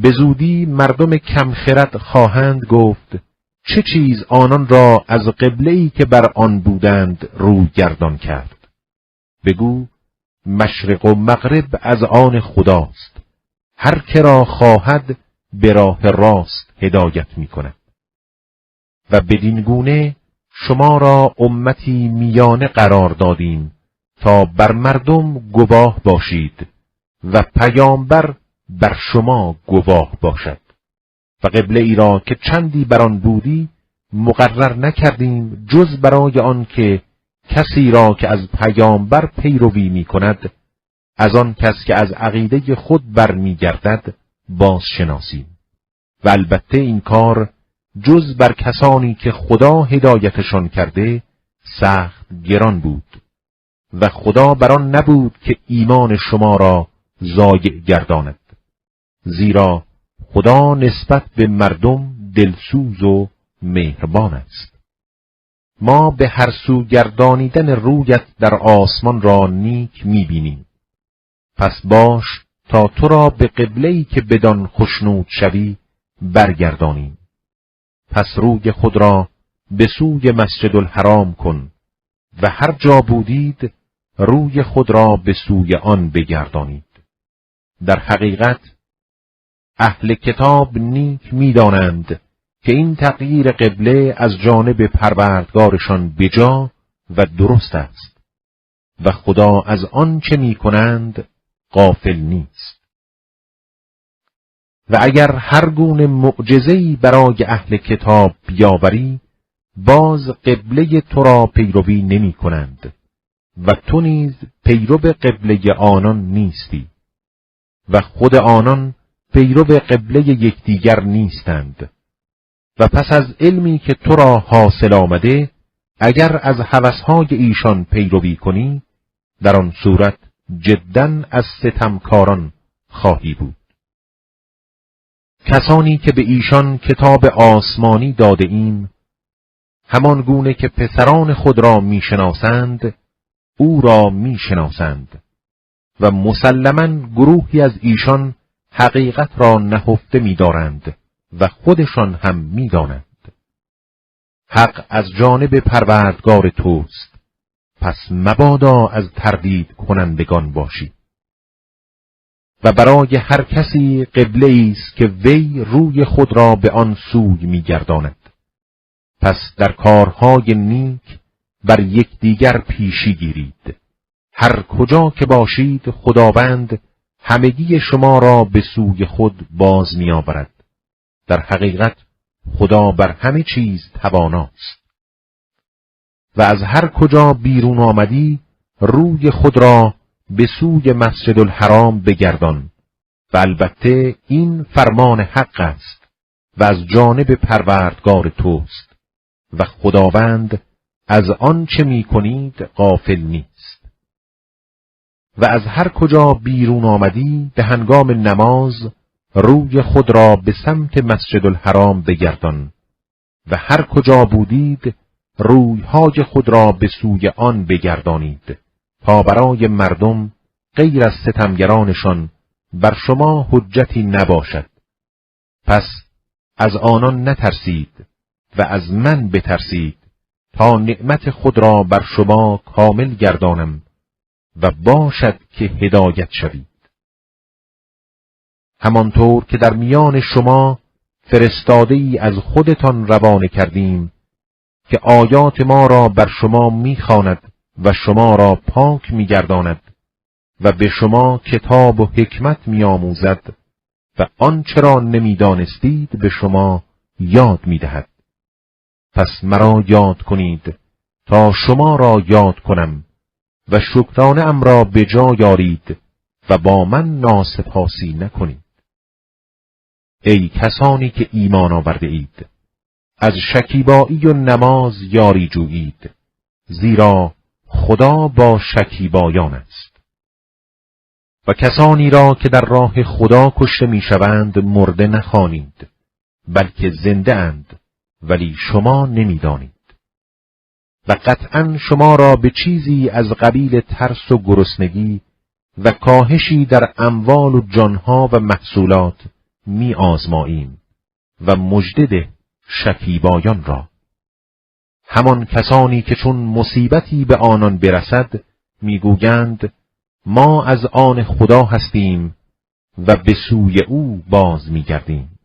به زودی مردم کمخرد خواهند گفت چه چیز آنان را از قبله‌ای که بر آن بودند روی گردان کرد؟ بگو مشرق و مغرب از آن خداست، هر که را خواهد به راه راست هدایت می کند. و بدین گونه شما را امتی میانه قرار دادیم تا بر مردم گواه باشید و پیامبر بر شما گواه باشد. و قبله ای را که چندی بر آن بودی مقرر نکردیم جز برای آن که کسی را که از پیامبر پیروی می کند از آن کس که از عقیده خود بر می گردد باز شناسیم. و البته این کار جز بر کسانی که خدا هدایتشان کرده سخت گران بود و خدا بر آن نبود که ایمان شما را ضایع گرداند، زیرا خدا نسبت به مردم دلسوز و مهربان است. ما به هر سو گردانیدن رویت در آسمان را نیک می‌بینیم، پس باش تا تو را به قبله‌ای که بدان خشنود شوی برگردانیم. پس روی خود را به سوی مسجد الحرام کن و هر جا بودید روی خود را به سوی آن بگردانید. در حقیقت اهل کتاب نیک می‌دانند که این تغییر قبله از جانب پروردگارشان بجا و درست است و خدا از آن چه می‌کنند غافل نیست. و اگر هر گونه معجزه‌ای برای اهل کتاب بیاوری باز قبله تو را پیروی نمی‌کنند و تو نیز پیرو قبله آنان نیستی و خود آنان پیرو قبله یکدیگر نیستند. و پس از علمی که تو را حاصل آمده اگر از هوس‌های ایشان پیروی کنی در آن صورت جداً از ستمکاران خواهی بود. کسانی که به ایشان کتاب آسمانی داده ایم همان گونه که پسران خود را میشناسند او را میشناسند و مسلماً گروهی از ایشان حقیقت را نهفته می‌دارند و خودشان هم می‌دانند. حق از جانب پروردگار توست، پس مبادا از تردید کنندگان باشی. و برای هر کسی قبله‌ای است که وی روی خود را به آن سوی می‌گرداند. پس در کارهای نیک بر یکدیگر پیشی گیرید. هر کجا که باشید خداوند همگی شما را به سوی خود باز می‌آورد. در حقیقت خدا بر همه چیز تواناست. و از هر کجا بیرون آمدی روی خود را به سوی مسجد الحرام بگردان و البته این فرمان حق است و از جانب پروردگار توست و خداوند از آن چه می‌کنید غافل نیست. و از هر کجا بیرون آمدی به هنگام نماز روی خود را به سمت مسجد الحرام بگردان و هر کجا بودید رویهای خود را به سوی آن بگردانید تا برای مردم غیر از ستمگرانشان بر شما حجتی نباشد. پس از آنان نترسید و از من بترسید تا نعمت خود را بر شما کامل گردانم و باشد که هدایت شوید. همانطور که در میان شما فرستاده‌ای از خودتان روانه کردیم که آیات ما را بر شما می‌خواند و شما را پاک می‌گرداند و به شما کتاب و حکمت می‌آموزد و آنچه را نمی‌دانستید به شما یاد می‌دهد. پس مرا یاد کنید تا شما را یاد کنم و شکرانه ام را به جا یارید و با من ناسپاسی نکنید. ای کسانی که ایمان آورده اید، از شکیبایی و نماز یاری جویید، زیرا خدا با شکیبایان است. و کسانی را که در راه خدا کشته میشوند مرده نخوانید، بلکه زنده اند، ولی شما نمیدانید. و قطعا شما را به چیزی از قبیل ترس و گرسنگی و کاهشی در اموال و جانها و محصولات می آزماییم و مژده ده شکیبایان را. همان کسانی که چون مصیبتی به آنان برسد میگویند ما از آن خدا هستیم و به سوی او باز میگردیم.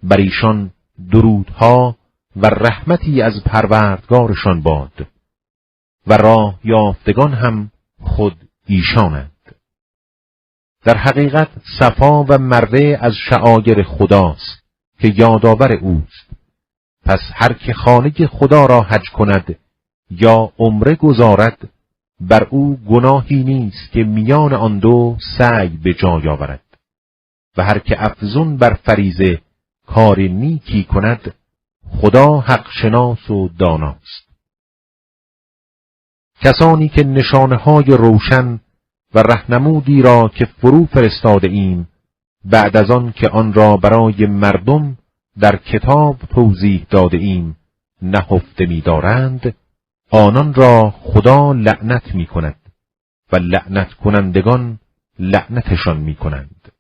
بر ایشان درودها و رحمتی از پروردگارشان باد و راه یافتگان هم خود ایشانند. در حقیقت صفا و مروه از شعایر خداست که یادآور اوست. پس هر که خانه خدا را حج کند یا عمره گزارد بر او گناهی نیست که میان آن دو سعی به جای آورد. و هر که افزون بر فریضه کار نیکی کند خدا حق شناس و داناست. کسانی که نشانه‌های روشن و رهنمودی را که فرو فرستاده ایم بعد از آن که آن را برای مردم در کتاب توضیح داده ایم نهفته می‌دارند، آنان را خدا لعنت می‌کند و لعنت کنندگان لعنتشان می‌کنند.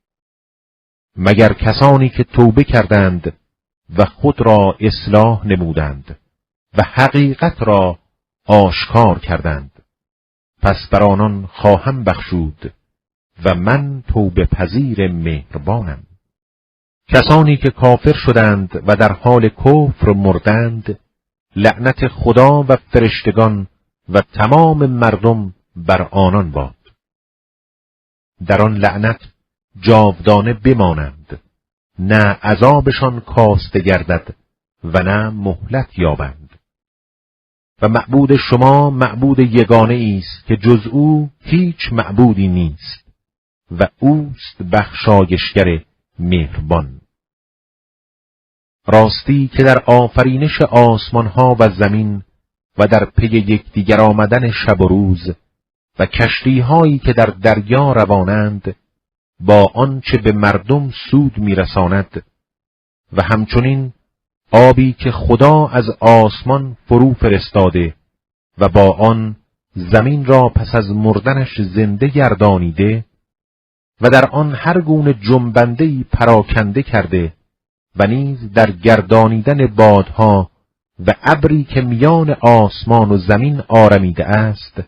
مگر کسانی که توبه کردند و خود را اصلاح نمودند و حقیقت را آشکار کردند، پس بر آنان خواهم بخشود و من توبه پذیر مهربانم. کسانی که کافر شدند و در حال کفر مردند، لعنت خدا و فرشتگان و تمام مردم بر آنان باد. در آن لعنت جاودانه بمانند، نه عذابشان کاسته گردد و نه مهلت یابند. و معبود شما معبود یگانه است که جز او هیچ معبودی نیست و اوست بخشایشگر مهربان. راستی که در آفرینش آسمانها و زمین و در پی یکدیگر آمدن شب و روز و کشتی‌هایی که در دریا روانند با آنچه به مردم سود می‌رساند و همچنین آبی که خدا از آسمان فرو فرستاده و با آن زمین را پس از مردنش زنده گردانیده و در آن هر گونه جنبنده‌ای پراکنده کرده و نیز در گردانیدن بادها و ابری که میان آسمان و زمین آرمیده است،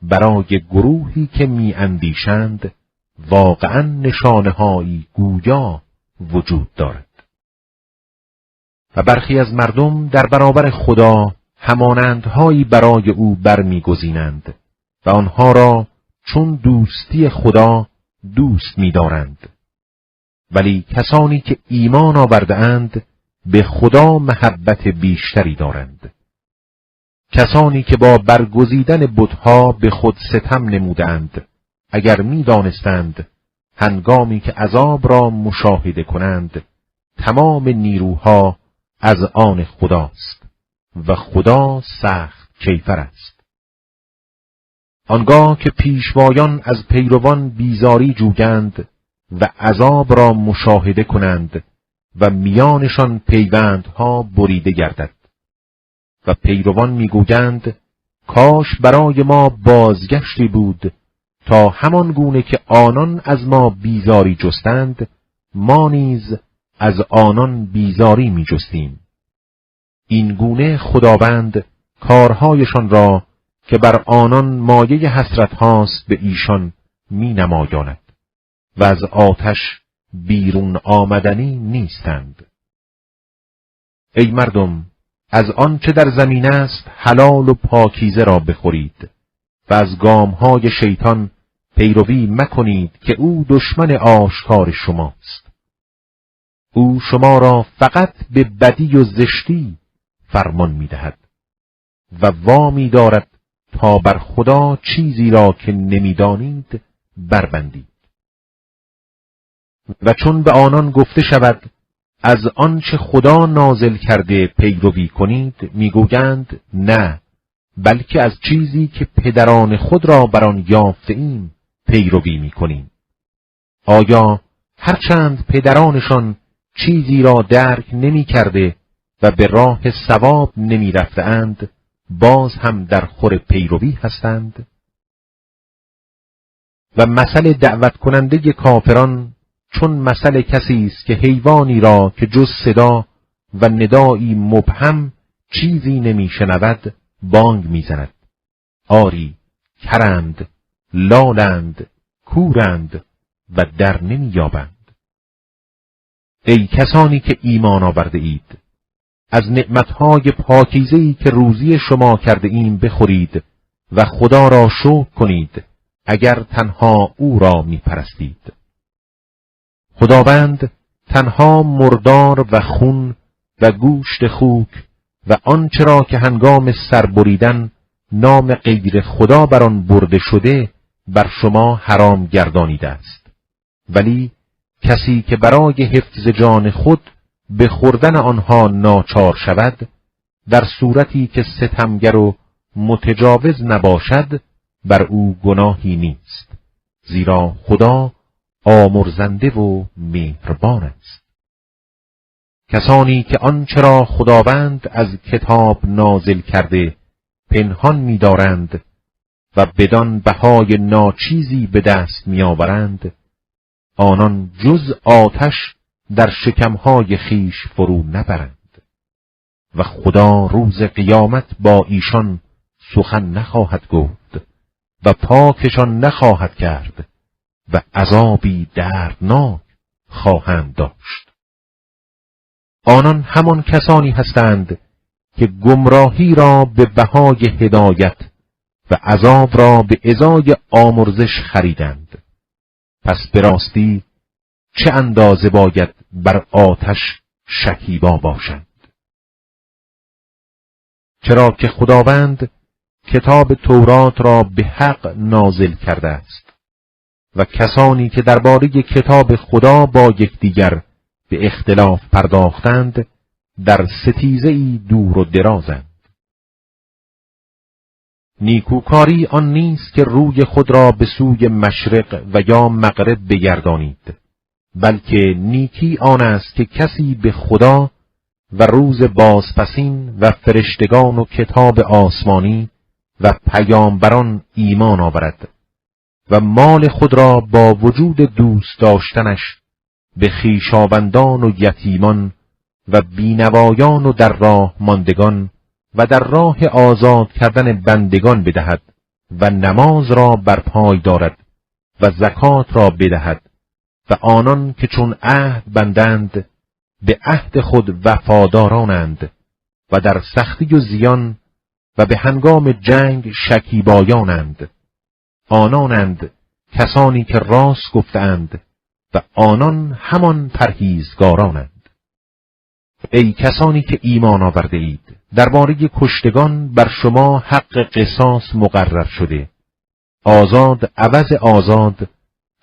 برای گروهی که می‌اندیشند واقعا نشانه‌هایی گویا وجود دارد. و برخی از مردم در برابر خدا همانندهایی برای او برمیگزینند و آنها را چون دوستی خدا دوست می‌دارند. ولی کسانی که ایمان آورده‌اند به خدا محبت بیشتری دارند. کسانی که با برگزیدن بتها به خود ستم نمودند، اگر می‌دانستند هنگامی که عذاب را مشاهده کنند تمام نیروها از آن خداست و خدا سخت کیفر است. آنگاه که پیشوایان از پیروان بیزاری جویند و عذاب را مشاهده کنند و میانشان پیوندها بریده گردد و پیروان میگویند کاش برای ما بازگشتی بود تا همان گونه که آنان از ما بیزاری جستند ما نیز از آنان بیزاری می جستیم. این گونه خداوند کارهایشان را که بر آنان مایه حسرت هاست به ایشان می نمایاند و از آتش بیرون آمدنی نیستند. ای مردم، از آنچه در زمین است حلال و پاکیزه را بخورید و از گامهای شیطان پیروی مکنید که او دشمن آشکار شماست. او شما را فقط به بدی و زشتی فرمان می‌دهد و وامی دارد تا بر خدا چیزی را که نمی‌دانید بربندید. و چون به آنان گفته شود از آنچه خدا نازل کرده پیروی کنید، میگویند نه، بلکه از چیزی که پدران خود را بر آن یافته ایم پیروی میکنیم. آیا هرچند پدرانشان چیزی را درک نمی کرده و به راه صواب نمی رفته‌اند، باز هم در خور پیروی هستند؟ و مثل دعوت کننده کافران چون مثل کسی است که حیوانی را که جز صدا و ندایی مبهم چیزی نمیشنود بانگ میزند. آری کرند، لالند، کورند و در نمییابند. ای کسانی که ایمان آورده اید، از نعمتهای پاکیزه‌ای که روزی شما کرده ایم بخورید و خدا را شکر کنید اگر تنها او را میپرستید. خداوند تنها مردار و خون و گوشت خوک و آنچه را که هنگام سربریدن نام غیر خدا بر آن برده شده بر شما حرام گردانیده است. ولی کسی که برای حفظ جان خود به خوردن آنها ناچار شود، در صورتی که ستمگر و متجاوز نباشد، بر او گناهی نیست، زیرا خدا آمرزنده و مهربان است. کسانی که آنچه را خداوند از کتاب نازل کرده پنهان می‌دارند و بدان بهای ناچیزی به دست می‌آورند، آنان جز آتش در شکمهای خیش فرو نبرند و خدا روز قیامت با ایشان سخن نخواهد گفت و پاکشان نخواهد کرد و عذابی دردناک خواهند داشت. آنان همان کسانی هستند که گمراهی را به بهای هدایت و عذاب را به ازای آمرزش خریدند. پس به راستی چه اندازه باید بر آتش شکیبا باشند؟ چرا که خداوند کتاب تورات را به حق نازل کرده است و کسانی که درباره کتاب خدا با یکدیگر به اختلاف پرداختند در ستیزه‌ای دور و درازند. نیکوکاری آن نیست که روی خود را به سوی مشرق و یا مغرب بگردانید، بلکه نیکی آن است که کسی به خدا و روز بازپسین و فرشتگان و کتاب آسمانی و پیامبران ایمان آورد و مال خود را با وجود دوست داشتنش به خویشاوندان و یتیمان و بینوایان و در راه ماندگان و در راه آزاد کردن بندگان بدهد و نماز را برپای دارد و زکات را بدهد و آنان که چون عهد بندند به عهد خود وفادارانند و در سختی و زیان و به هنگام جنگ شکیبایانند. آنانند کسانی که راست گفتند و آنان همان پرهیزگارانند. ای کسانی که ایمان آورده اید، درباره کشتگان بر شما حق قصاص مقرر شده، آزاد عوض آزاد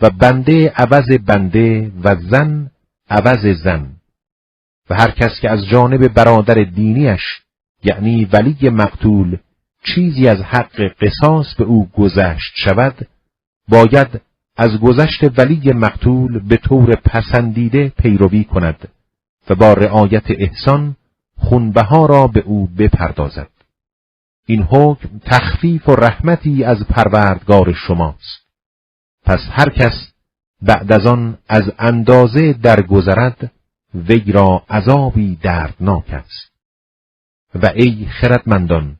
و بنده عوض بنده و زن عوض زن. و هر کس که از جانب برادر دینیش یعنی ولی مقتول چیزی از حق قصاص به او گذشت شود، باید از گذشت ولی مقتول به طور پسندیده پیروی کند و با رعایت احسان خونبها را به او بپردازد. این حکم تخفیف و رحمتی از پروردگار شماست. پس هر کس بعد از آن از اندازه درگذرد، وی را عذابی دردناک است. و ای خردمندان،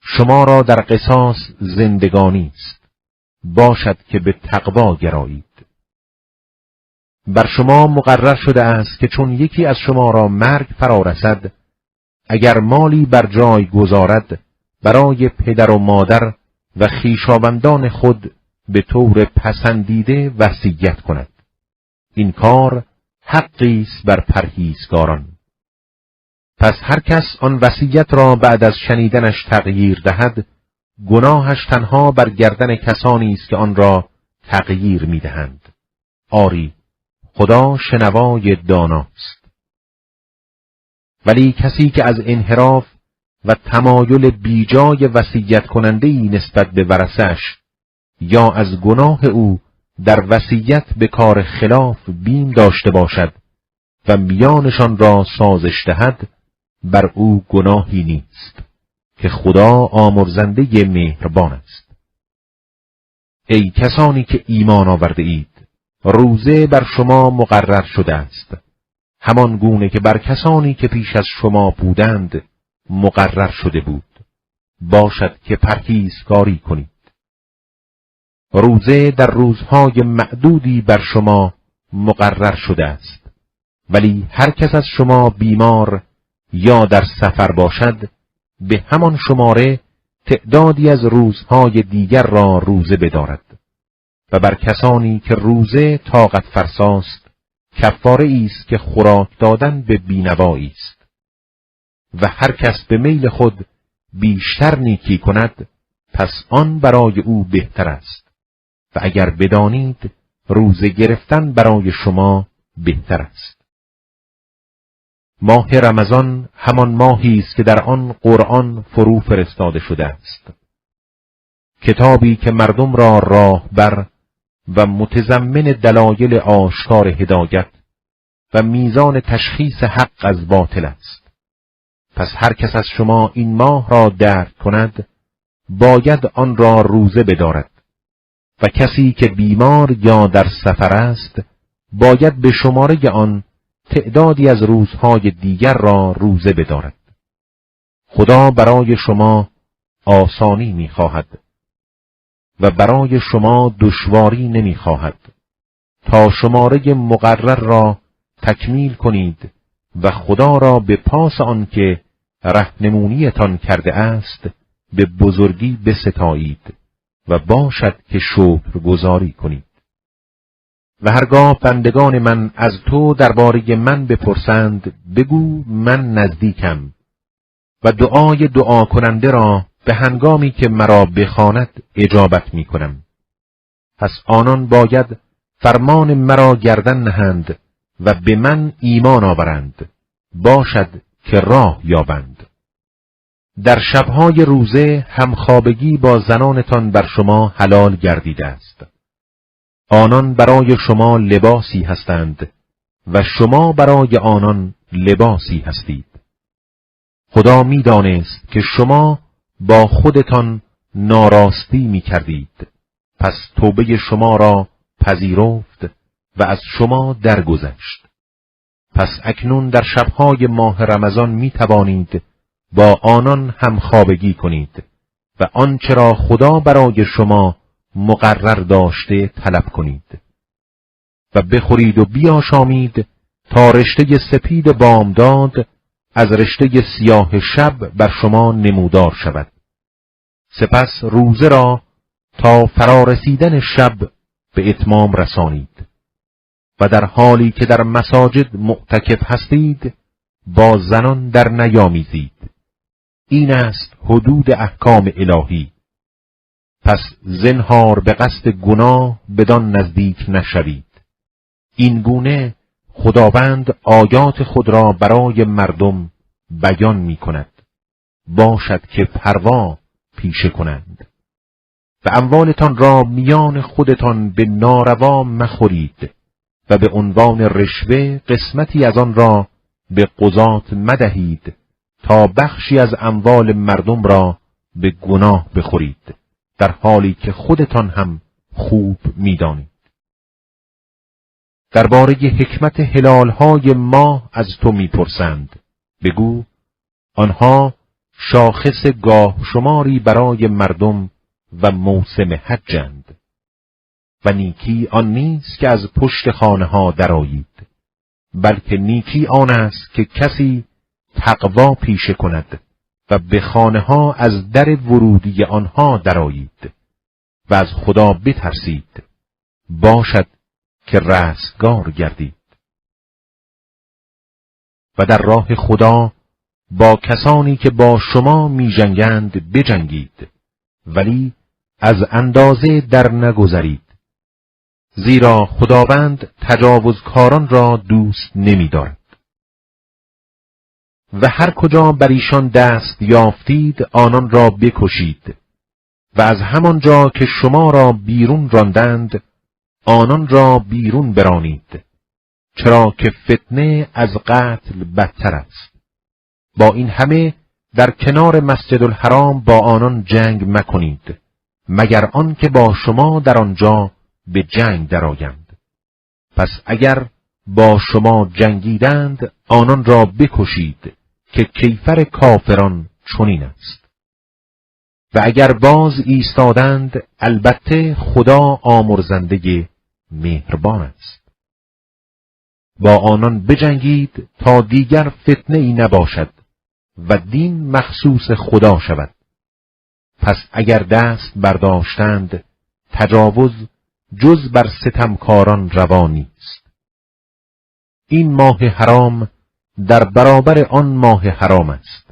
شما را در قصاص زندگانی است، باشد که به تقوا گرایید. بر شما مقرر شده است که چون یکی از شما را مرگ فرا رسد، اگر مالی بر جای گذارد، برای پدر و مادر و خویشاوندان خود به طور پسندیده وصیت کند. این کار حقی است بر پرهیزگاران. پس هر کس آن وصیت را بعد از شنیدنش تغییر دهد، گناهش تنها بر گردن کسانی است که آن را تغییر می‌دهند. آری، خدا شنوای داناست. ولی کسی که از انحراف و تمایل بیجای وصیت کننده‌ای نسبت به ورثه‌اش یا از گناه او در وصیت به کار خلاف بیم داشته باشد و میانشان را سازش دهد، بر او گناهی نیست که خدا آمرزنده مهربان است. ای کسانی که ایمان آورده اید، روزه بر شما مقرر شده است، همان گونه که بر کسانی که پیش از شما بودند مقرر شده بود، باشد که پرهیزکاری کنید. روزه در روزهای معدودی بر شما مقرر شده است، ولی هر کس از شما بیمار یا در سفر باشد به همان شماره تعدادی از روزهای دیگر را روزه بدارد. و بر کسانی که روزه طاقت فرساست کفاره است که خوراک دادن به بینوایی است. و هر کس به میل خود بیشتر نیکی کند پس آن برای او بهتر است، و اگر بدانید روزه گرفتن برای شما بهتر است. ماه رمضان همان ماهی است که در آن قرآن فرو فرستاده شده است، کتابی که مردم را راهبر و متضمن دلایل آشکار هدایت و میزان تشخیص حق از باطل است. پس هر کس از شما این ماه را درک کند باید آن را روزه بدارد، و کسی که بیمار یا در سفر است باید به شماره آن تعدادی از روزهای دیگر را روزه بدارد. خدا برای شما آسانی می‌خواهد و برای شما دشواری نمی‌خواهد، تا شماره مقرر را تکمیل کنید و خدا را به پاس آنکه رهنمونیتان کرده است به بزرگی بستایید و باشد که شکرگزاری کنید. و هرگاه بندگان من از تو درباره من بپرسند بگو من نزدیکم، و دعای دعا کننده را به هنگامی که مرا بخواند اجابت می کنم. پس آنان باید فرمان مرا گردن نهند و به من ایمان آورند، باشد که راه یابند. در شبهای روزه همخوابگی با زنانتان بر شما حلال گردیده است. آنان برای شما لباسی هستند و شما برای آنان لباسی هستید. خدا می‌دانست که شما با خودتان ناراستی می‌کردید، پس توبه شما را پذیرفت و از شما درگذشت. پس اکنون در شبهای ماه رمضان می‌توانید با آنان همخوابگی کنید و آنچه را خدا برای شما مقرر داشته طلب کنید، و بخورید و بیاشامید تا رشته سپید بامداد از رشته سیاه شب بر شما نمودار شود. سپس روزه را تا فرارسیدن شب به اتمام رسانید، و در حالی که در مساجد معتکف هستید با زنان در نیامیزید. این است حدود احکام الهی. پس زنهار به قصد گناه بدان نزدیک نشوید. این گونه خداوند آیات خود را برای مردم بیان می کند، باشد که پروا پیشه کنند. و اموالتان را میان خودتان به ناروا مخورید و به عنوان رشوه قسمتی از آن را به قضات مدهید تا بخشی از اموال مردم را به گناه بخورید، در حالی که خودتان هم خوب می‌دانید. درباره حکمت هلال‌های ماه از تو می‌پرسند، بگو آنها شاخص گاه شماری برای مردم و موسم حجند، و نیکی آن نیست که از پشت خانه ها درآیید، بلکه نیکی آن است که کسی تقوا پیشه کند و به خانه ها از در ورودی آنها درآیید و از خدا بترسید، باشد که رستگار گردید. و در راه خدا با کسانی که با شما می جنگند بجنگید، ولی از اندازه در نگذرید، زیرا خداوند تجاوزکاران را دوست نمی دارد. و هر کجا بر ایشان دست یافتید آنان را بکشید، و از همان جا که شما را بیرون راندند آنان را بیرون برانید، چرا که فتنه از قتل بدتر است. با این همه در کنار مسجد الحرام با آنان جنگ مکنید، مگر آن که با شما در آنجا به جنگ درآیند. پس اگر با شما جنگیدند آنان را بکشید که کیفر کافران چنین است. و اگر باز ایستادند البته خدا آمرزنده مهربان است. با آنان بجنگید تا دیگر فتنه ای نباشد و دین مخصوص خدا شود. پس اگر دست برداشتند تجاوز جز بر ستمکاران روا نیست. این ماه حرام در برابر آن ماه حرام است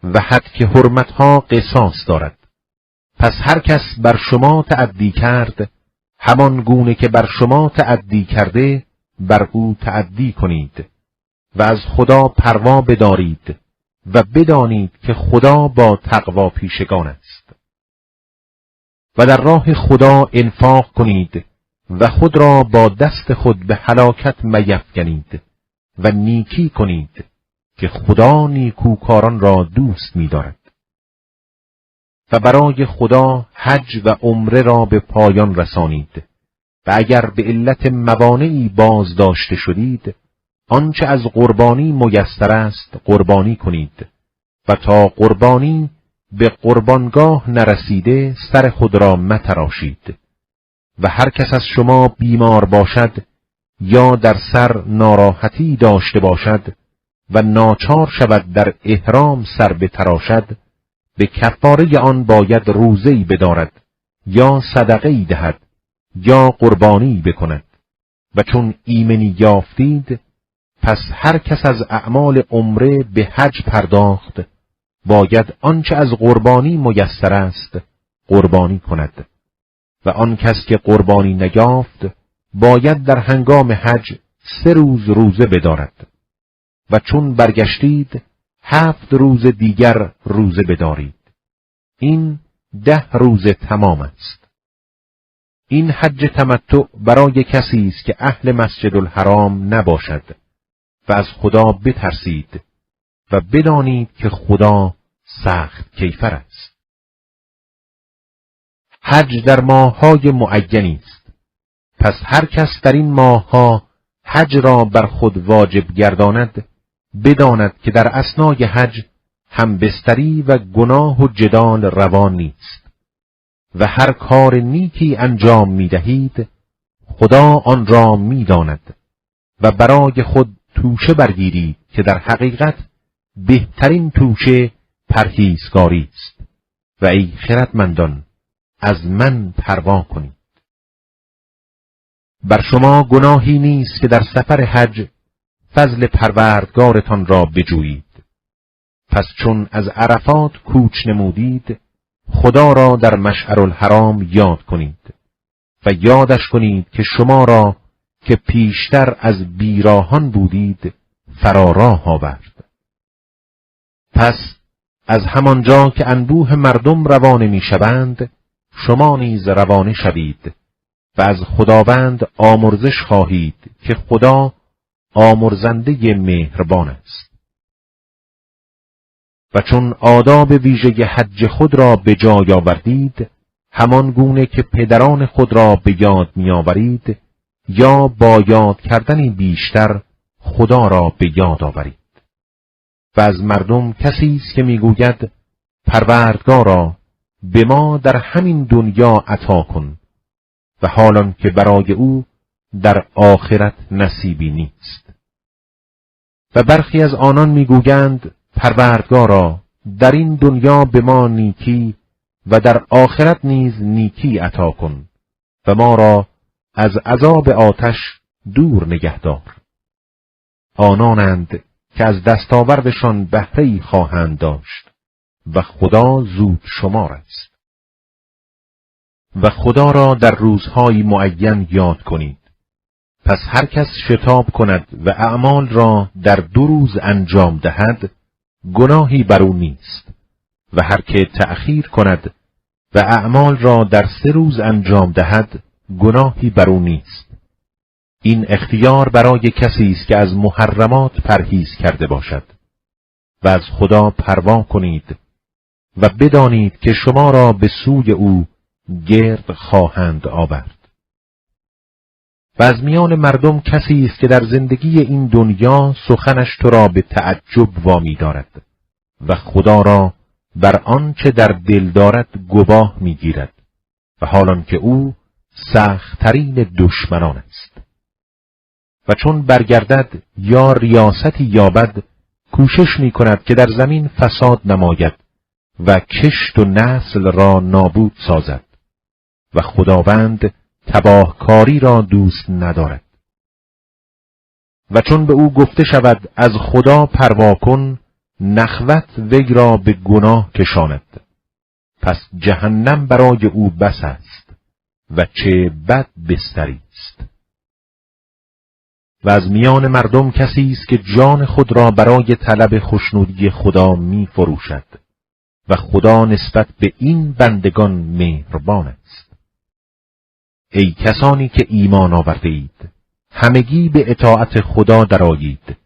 و حد که حرمتها قصاص دارد. پس هر کس بر شما تعدی کرد همان گونه که بر شما تعدی کرده بر او تعدی کنید و از خدا پروا بدارید و بدانید که خدا با تقوا پیشگان است. و در راه خدا انفاق کنید و خود را با دست خود به هلاکت میفکنید و نیکی کنید که خدا نیکوکاران را دوست می‌دارد. و برای خدا حج و عمره را به پایان رسانید و اگر به علت موانعی باز داشته شدید آنچه از قربانی میسر است قربانی کنید و تا قربانی به قربانگاه نرسیده سر خود را متراشید. و هر کس از شما بیمار باشد یا در سر ناراحتی داشته باشد و ناچار شود در احرام سر بتراشد، به کفاره آن باید روزه‌ای بدارد یا صدقه‌ای دهد یا قربانی بکند. و چون ایمنی یافتید پس هر کس از اعمال عمره به حج پرداخت باید آنچه از قربانی میسر است قربانی کند. و آن کس که قربانی نیافت باید در هنگام حج 3 روز روزه بدارد و چون برگشتید 7 روز دیگر روزه بدارید. این 10 روز تمام است. این حج تمتع برای کسی است که اهل مسجد الحرام نباشد و از خدا بترسید و بدانید که خدا سخت کیفر است. حج در ماه‌های معینی است. پس هر کس در این ماه‌ها حج را بر خود واجب گرداند بداند که در اثنای حج هم بستری و گناه و جدال روا نیست و هر کار نیکی انجام می‌دهید خدا آن را می‌داند و برای خود توشه برگیرید که در حقیقت بهترین توشه پرهیزکاری است. و ای خردمندان از من پروا کنید. بر شما گناهی نیست که در سفر حج فضل پروردگارتان را بجویید. پس چون از عرفات کوچ نمودید خدا را در مشعر الحرام یاد کنید و یادش کنید که شما را که پیشتر از بیراهان بودید فراراه آورد. پس از همانجا که انبوه مردم روانه میشوند شما نیز روانه شوید و از خداوند آمرزش خواهید که خدا آمرزنده مهربان است. و چون آداب ویژه حج خود را به جای آوردید همان گونه که پدران خود را به یاد می‌آورید یا با یاد کردنی بیشتر خدا را به یاد آورید. و از مردم کسی است که میگوید پروردگارا به ما در همین دنیا عطا کن و حالان که برای او در آخرت نصیبی نیست. و برخی از آنان میگویند پروردگارا در این دنیا به ما نیکی و در آخرت نیز نیکی عطا کن و ما را از عذاب آتش دور نگهدار. آنانند که از دستاوردشان بهره‌ای خواهند داشت و خدا زود شمار است. و خدا را در روزهای معین یاد کنید. پس هر کس شتاب کند و اعمال را در 2 روز انجام دهد گناهی بر او نیست و هر که تأخیر کند و اعمال را در 3 روز انجام دهد گناهی بر او نیست. این اختیار برای کسی است که از محرمات پرهیز کرده باشد. و از خدا پروا کنید و بدانید که شما را به سوی او گرد خواهند آورد. و از میان مردم کسی است که در زندگی این دنیا سخنش تو را به تعجب وامی دارد و خدا را بر آنچه در دل دارد گواه میگیرد و حالان که او سختترین دشمنان است. و چون برگردد یا ریاستی یابد کوشش می کند که در زمین فساد نماید و کشت و نسل را نابود سازد و خداوند تباهکاری را دوست ندارد. و چون به او گفته شود از خدا پروا کن، نخوت وی را به گناه کشاند، پس جهنم برای او بس است و چه بد بستری است. و از میان مردم کسی است که جان خود را برای طلب خوشنودی خدا می فروشد و خدا نسبت به این بندگان مهربان است. ای کسانی که ایمان آورده اید، همگی به اطاعت خدا درآیید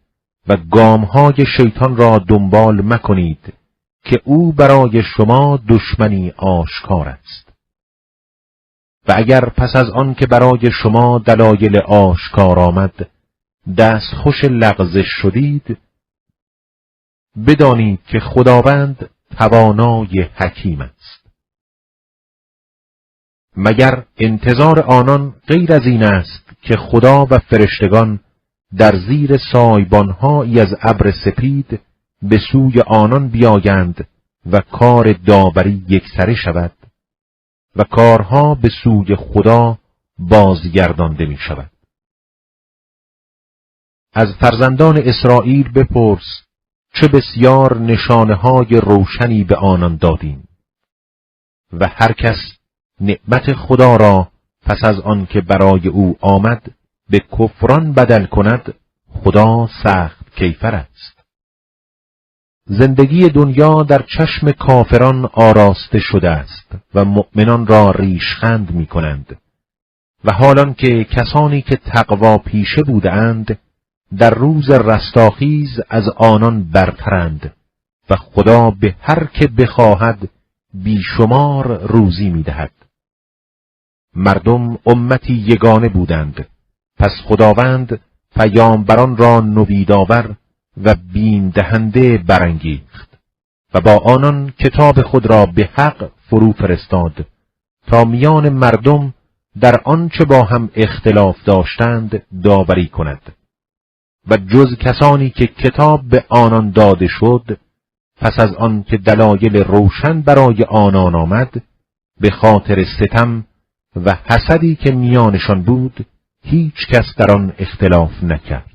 و گامهای شیطان را دنبال مکنید که او برای شما دشمنی آشکار است. و اگر پس از آن که برای شما دلایل آشکار آمد دست خوش لغزش شدید، بدانید که خداوند توانای حکیم است. مگر انتظار آنان غیر از این است که خدا و فرشتگان در زیر سایبانهایی از ابر سپید به سوی آنان بیایند و کار داوری یکسره شود و کارها به سوی خدا بازگردانده می شود. از فرزندان اسرائیل بپرس چه بسیار نشانه‌های روشنی به آنان دادیم و هر کس نعمت خدا را پس از آن که برای او آمد به کفران بدل کند، خدا سخت کیفر است. زندگی دنیا در چشم کافران آراسته شده است و مؤمنان را ریشخند می کنند و حالان که کسانی که تقوا پیشه بودند در روز رستاخیز از آنان برترند و خدا به هر که بخواهد بیشمار روزی می دهد. مردم امتی یگانه بودند، پس خداوند پیامبران را نویدآور و بیم دهنده برانگیخت و با آنان کتاب خود را به حق فرو فرستاد تا میان مردم در آنچه با هم اختلاف داشتند داوری کند. و جز کسانی که کتاب به آنان داده شد پس از آن که دلایل روشن برای آنان آمد، به خاطر ستم و حسدی که میانشان بود هیچ کس در آن اختلاف نکرد.